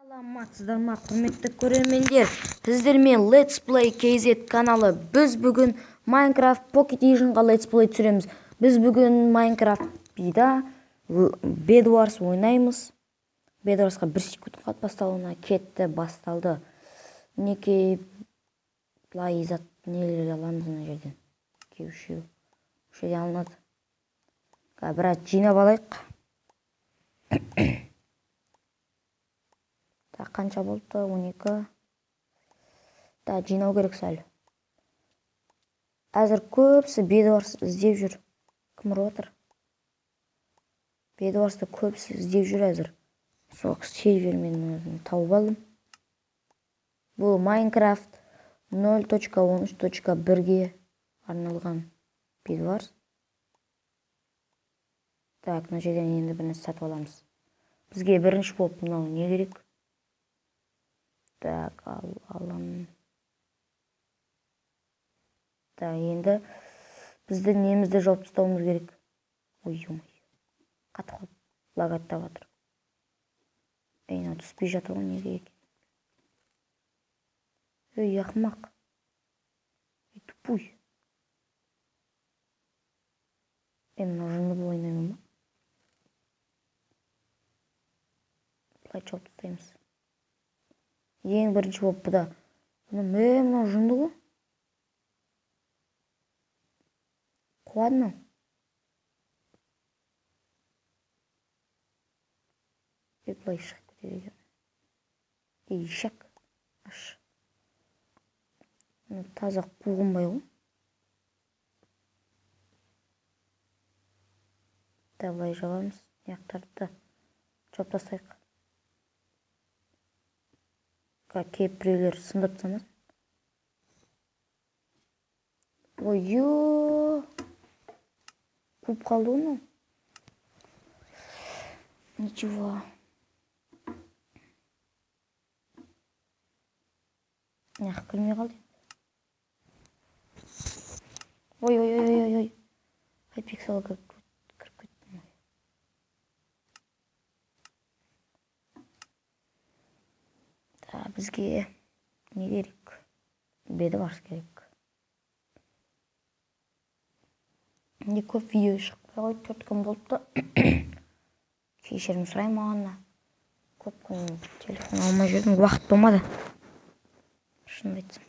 Саламатсыздар ма, құрметті көрермендер? Сіздермен Let's Play KZ каналы. Біз бүгін Minecraft Pocket Edition'ға Let's Play түсіреміз. Біз бүгін Minecraft бида Bedwars ойнаймыз. Bedwarsқа 1 секунд қалды басталуына, кетті, басталды. Мінекей, былай зат нелер аламыз мына жерден. Екеу, үшеу. Үш жерден алынады. Біраз жинап алайық. Так, қанша болды? 12. Да, жинау керек сәл. Әзір көбісі Bedwars іздеп жүр. Кім ұрып отыр? Bedwars'ты көбісі іздеп жүр әзір. Сол сервер мен өзім тауып алдым. Бұл Minecraft 0.13.1-ге арналған Bedwars. Так, мына жерден енді бір нәрсе сатып аламыз. Бізге бірінші болып мынау не керек? Так, алам. Так, енді бізді немізді жауып тастауымыз керек. Ой, ой. Қатып қалып, лагаттап жатыр. Ей, мынау түспей жатыр ғой, неге екен? Ей, ақымақ. Ей, тупой. Ей, мынау жынды болып ойнай ма? Былай жауып тастаймыз. Ең бірінші болып бұда. Бұны, мынау жынды ғой. Қуады мынау. Ей, былай шығып кетеді екен. Ей, ишак. Аш. Мына таза қуғынбай ғой. Да, былай жабамыз. Мына жауып тастайық. Келіп біреулер сындырып тастамасын. Ой, ё! Қуып қалды ғой мынау. Ничего. Мына кірмей қалды. Ой, ой, ой, ой, ой. Хайпикселға кіріп кеттім. Бізге не керек? Bedwars керек. Не көп видео шықпай қойды, 4 күн болыпты. Кешірім сұраймын маған. Көп күн телефон алмай жүрдім, уақыт болмады. Шынымды айтсам.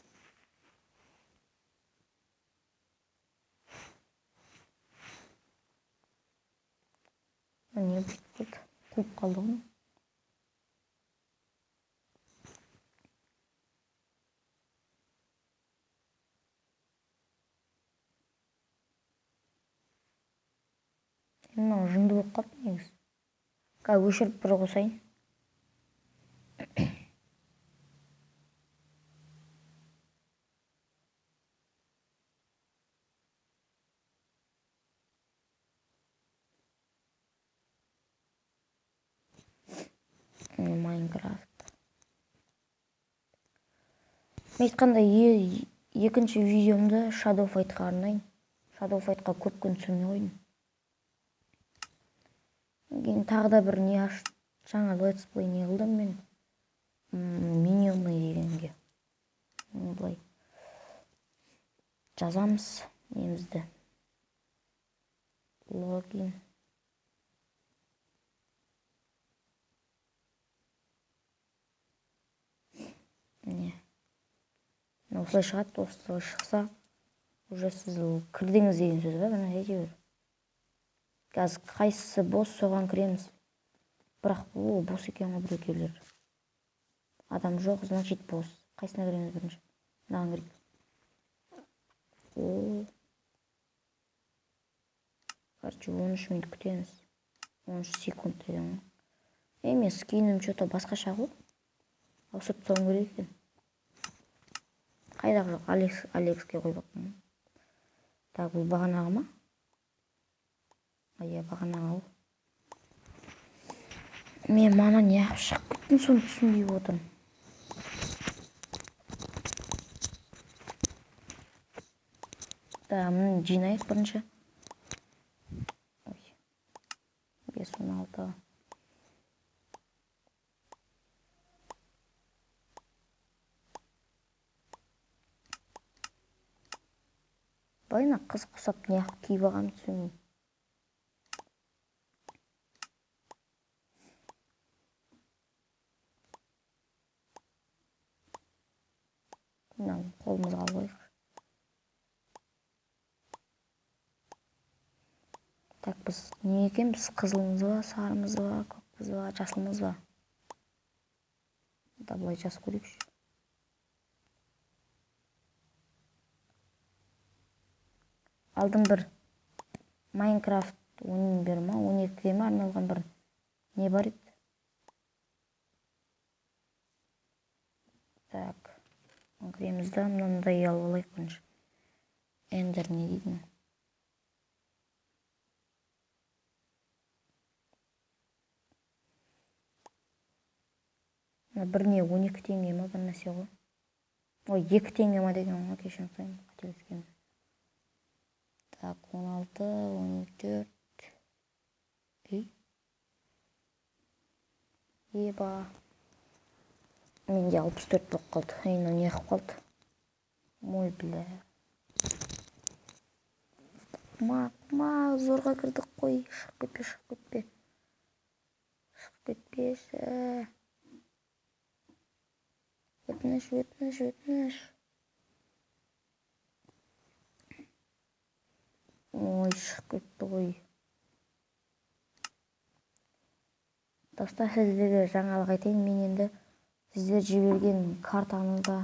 Не бүйтіп қалды? Қуып қалды ғой. Мынау жынды болып қалыпты негізі. Қазір өшіріп бір қосайын. Майнкрафт. Мен айтқанда екінші видеомды Shadow Fight'қа арнайын. Shadow Fight'қа көп күн түсірмей қойдым. Кейін тағы да бір не аш, жаңа Let's Play не қылдым мен. Миньоны дегенге. Былай жазамыз немізді. Логин. Не. Осылай шығады, осылай шықса, уже сіз кірдіңіз деген сөз ба, мына әйтеуір. Қазір қайсысы бос, соған кіреміз. Бірақ, о, бос екен ғой біреулер. Адам жоқ, значит бос. Қайсына кіреміз бірінші? Мынаған кірейік. О. Короче, 13 минут күтеміз. 13 секунд деген ғой. Ей, мен скинім что-то басқаша ғой. Ауысып тастауым керек екен. Қайдағы жоқ, Алекске қойып алыппын. Так, бұл бағанағы ма? Иә, бағанағы ол. Мен мана неғып шығып кеттім, соны түсінбей отырмын. Да, міне жинайық бірінші. Ой. 5, 16. Былайына қыз құсап неғып киіп алғанын түсінбеймін. Мынаны қолымызға алып алайық. Так, біз не екенбіз? Қызылмыз ба, сарымыз ба, көкпіз ба, жасылмыз ба? Да, былай жазып көрейікші. Алдым бір Майнкрафт 11 ма, 12-ге ма арналған бір не бар еді. Так, кіреміз да, мынандай алып алайық бірінші. Эндер не дейді? Мына бір не 12 теңге ма, бір нәрсе ғой. Ой, 2 теңге ма деген ғой, кешірім сұраймын, қателескенмін. Так, 16, 14. Ей. Еба. Менде 64 болып қалды. Ей, мынау не қылып қалды? Ой, бля. Ма, зорға кірдік қой. Шығып кетпе, шығып кетпе. Шығып кетпеші. Өтініш, өтініш, өтініш. Ой, шығып кетті ғой. Достар, сіздерге жаңалық айтайын. Мен енді сіздер жіберген картаны да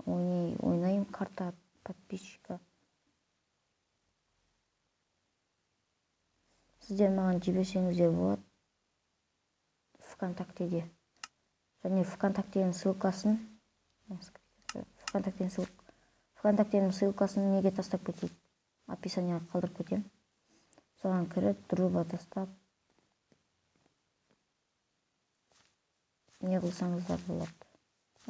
ойнаймын. Карта подписчика. Сіздер маған жіберсеңіздер болады. ВКонтактеде. Және ВКонтактенің ссылкасын, ВКонтактенің ссылкасын неге тастап кетейік? Описанияға қалдырып кетемін. Соған кіріп, дружба тастап не қылсаңыздар болады.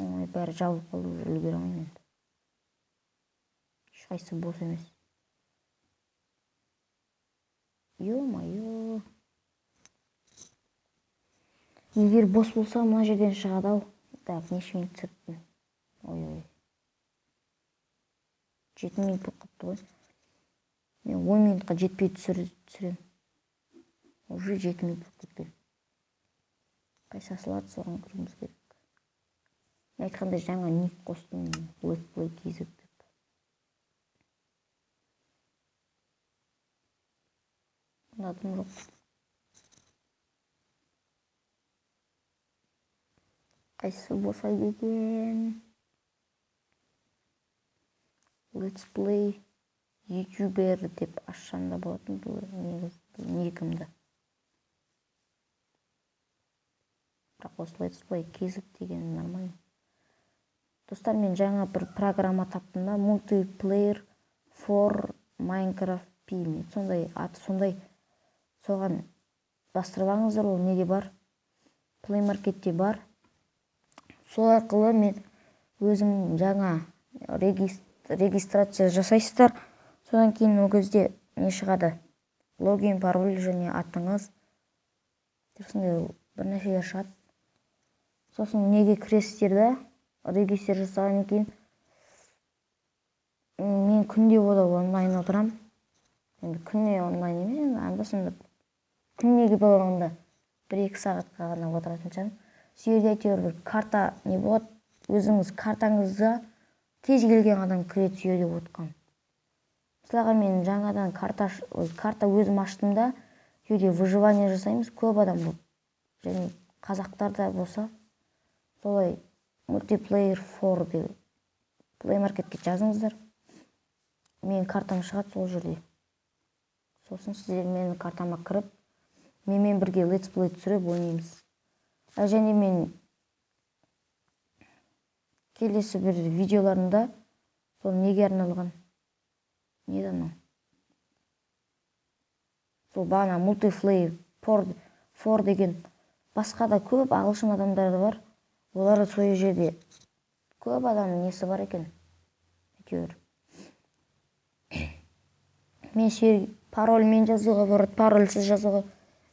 Ой, бәрі жабылып қалды, уже үлгере алмаймын енді. Ешқайсысы бос емес. Ё-моё. Егер бос болса, мына жерден шығады ау. Так, неше минут түсірттім? Ой-ой. 7 минут болып қалыпты ғой. Мен 10 минутқа жетпей түсіремін. Уже 7 минут болып кеткен. Қайсы асылады, соған кіруіміз керек. Мен айтқандай жаңа ник қостым, Let's Play KZ деп. Ұнадым жоқ. Қайсысы босайды екен? Let's Play YouTuber деп ашсам да болатын бұл негізі никімді. Бірақ осы Let's Play KZ деген нормально. Достар, мен жаңа бір программа таптым да, Multiplayer for Minecraft P. Сондай аты сондай. Соған бастырып алыңыздар, ол неде бар? Play Marketте бар. Сол арқылы мен өзім жаңа регистрация жасайсыздар. Содан кейін ол кезде не шығады? Логин, пароль және атыңыз. Сондай бір нәрселер шығады. Сосын неге кіресіздер да? Регистр жасағаннан кейін мен күнде ода онлайн отырамын. Енді күнде онлайн емес, енді анда-санда күнде болғанда 1-2 сағатқа ғана отыратын шығармын. Сол жерде әйтеуір бір карта не болады, өзіңіз картаңызда кез келген адам кіреді сол жерде отқан. Мысалға мен жаңадан карта өзім аштым да, сол жерде выживание жасаймыз, көп адам болып. Және қазақтар да болса, солай Multiplayer for деп Play Marketке жазыңыздар. Менің картам шығады сол жерде. Сосын сіздер менің картама кіріп, менімен бірге Let's Play түсіріп ойнаймыз. Және мен келесі бір видеоларымда сол неге арналған? Не еді анау? Сол бағана Multiplayer for деген басқа да көп ағылшын адамдары бар. Олар сол жерде көп адамның несі бар екен. Әйтеуір. Мен парольмен жазуға болады, парольсіз жазуға.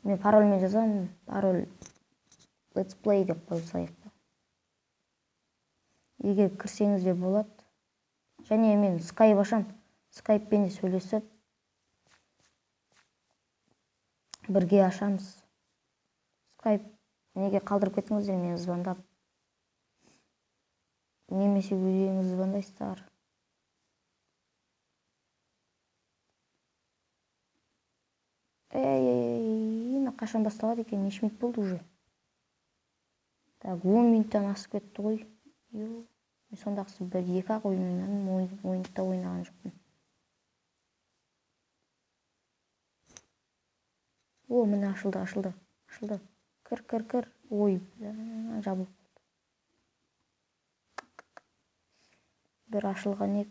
Мен парольмен жазамын, пароль Let's Play деп қойсайық. Егер кірсеңіз де болады. Және мен Skype ашам. Скайппен де сөйлесіп бірге ашамыз. Скайп неге қалдырып кеттіңіздер мен звондап? Немесе өздеріңіз звондайсыздар. Ей, ей, қашан басталады екен? Неше минут болды уже? Так, 10 минуттан асып кетті ғой. Мен сондағысы бір екі-ақ ойын ойнадым, ойынды да ойнаған жоқпын. О, міне ашылды, ашылды, ашылды. Кір, кір, кір. Ой, жабылып қалды. Бір ашылған ек.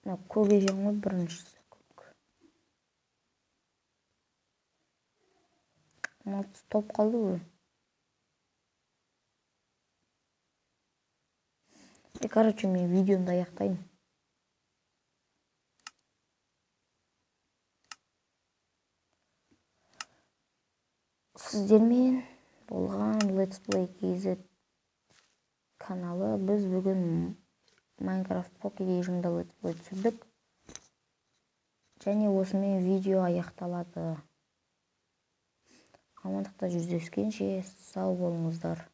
Мына көк екен ғой біріншісі. Көк. Мына толып қалды ғой. Короче, мен видеомды аяқтайын. Сіздермен болған Let's Play KZ каналы. Біз бүгін Minecraft Pocket Edition'да Let's Play түсірдік. Және осымен видео аяқталады. Амандықта жүздескенше сау болыңыздар.